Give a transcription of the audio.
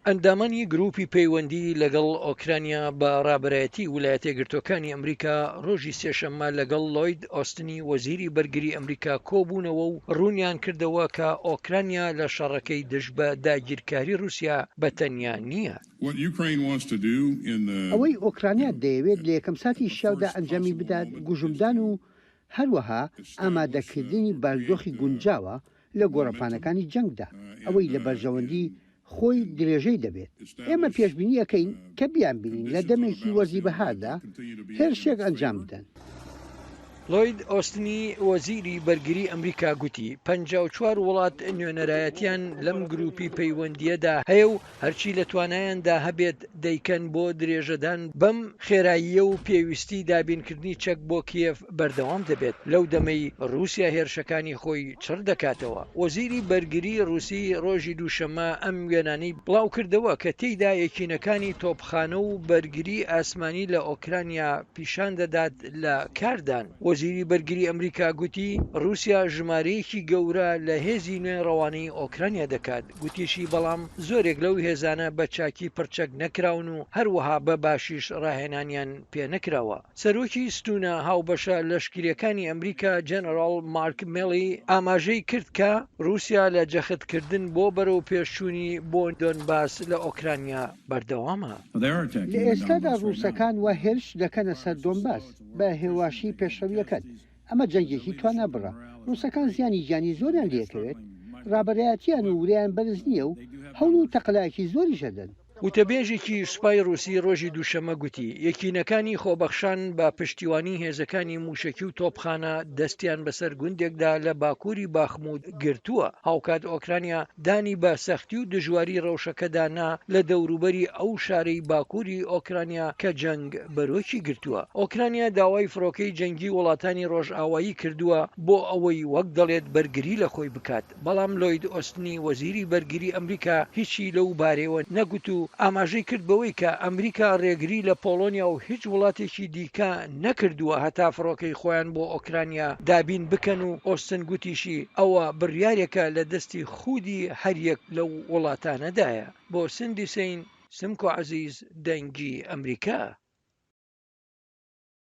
ئەندامانی گروپی پەیوەندی لەگەڵ ئۆکرانیا بە ڕابەرایەتی ولایەتە یەکگرتووەکانی ئەمریکا ڕۆژی سێشەممە لەگەڵ لۆید ئۆستنی وەزیری بەرگری ئەمریکا کۆبوونەوە و ڕوونیان کردەوە کە ئۆکرانیا لە شەڕەکەی دژ بە داگیرکاری ڕووسیا بە تەنیا نییە. ئەوەی ئۆکرانیا دەیەوێت لە یەکەم ساتی شیاودا ئەنجامی بدات گوژمدان و هەروەها ئامادەکردنی بارودۆخی گونجاوە لە گۆڕەپانەکانی جەنگدا، ئەوەی لە بەرژەوەندی خۆی درێژەی دەبێت. ئێمە پێشبینی ئەکەین کە بیانبینین لە دەمێکی وەرزی بەهاردا هێرشێک ئەنجام بدەن. لۆید ئۆستنی وەزیری بەرگری ئەمریکا گوتی، 54 وڵات نوێنەرایەتیان لەم گروپی پەیوەندییەدا هەیە و هەرچی لە توانایاندا هەبێت دەیکەن بۆ درێژەدان بەم خێراییە و پێویستی دابینکردنی چەک بۆ کیێڤ بەردەوام دەبێت لەو دەمەی ڕووسیا هێرشەکانی خۆی چڕ دەکاتەوە. وەزیری بەرگری ڕووسی ڕۆژی دووشەممە ئەم وێنانەی بڵاوکردەوە کە تێیدا یەکینەکانی تۆپخانە و بەرگری ئاسمانی لە ئۆکرانیا پیشان دەدات لە کاردان. وەزیری بەرگری ئەمریکا گوتی، ڕووسیا ژمارەیەکی گەورە لە هێزی نوێ ڕەوانەی ئۆکرانیا دەکات. گوتیشی، بەڵام زۆرێک لەو هێزانە بە چاکی پڕچەک نەکراون و هەروەها بە باشیش ڕاهێنانیان پێ نەکراوە. سەرۆکی ستوونە هاوبەشە لەشکرییەکانی ئەمریکا جەنەڕاڵ مارک مێڵی ئاماژەی کرد کە ڕووسیا لە جەختکردن بۆ بەرەوپێشچوونی بۆ دۆنباس لە ئۆکرانیا بەردەوامە. لە ئێستادا ڕووسەکان وا هێرش دەکەنە سەر دۆنباس بە هێواشی پێشڕەوییەکەن. ئەمە جەنگێکی توانابڕە، ڕووسەکان زیانی گیانی زۆریان لێکەوێت، ڕابەرایەتیان و ورەیان بەرز نییە و هەوڵ و تەقەلایەکی زۆریش ئەدەن. وتەبێژێکی سوپای ڕووسی ڕۆژی دووشەممە گوتی، یەکینەکانی خۆبەخشان بە پشتیوانی هێزەکانی مووشەکی و تۆپخانە دەستیان بەسەر گوندێکدا لە باکووری باخموت گرتووە. هاوکات ئۆکرانیا دانی بە سەختی و دژواری ڕەوشەکەدا نا لە دەوروبەری ئەو شارەی باکووری ئۆکرانیا کە جەنگ بەرۆکی گرتووە. ئۆکرانیا داوای فڕۆکەی جەنگی وڵاتانی ڕۆژئاوایی کردووە بۆ ئەوەی وەک دەڵێت بەرگری لە خۆی بکات، بەڵام لۆید ئۆستنی وەزیری بەرگری ئەمریکا هیچی لەو بارەیەوە نەگوت و ئاماژەی کرد بەوەی کە ئەمریکا ڕێگری لە پۆڵۆنیا و هیچ وڵاتێکی دیکە نەکردووە هەتا فڕۆکەی خۆیان بۆ ئۆکرانیا دابین بکەن و ئۆستن گوتیشی ئەوە بڕیارێکە لە دەستی خودی هەریەک لەو وڵاتانەدایە. بۆ سندی سەین، سمکۆ عەزیز، دەنگی ئەمریکا.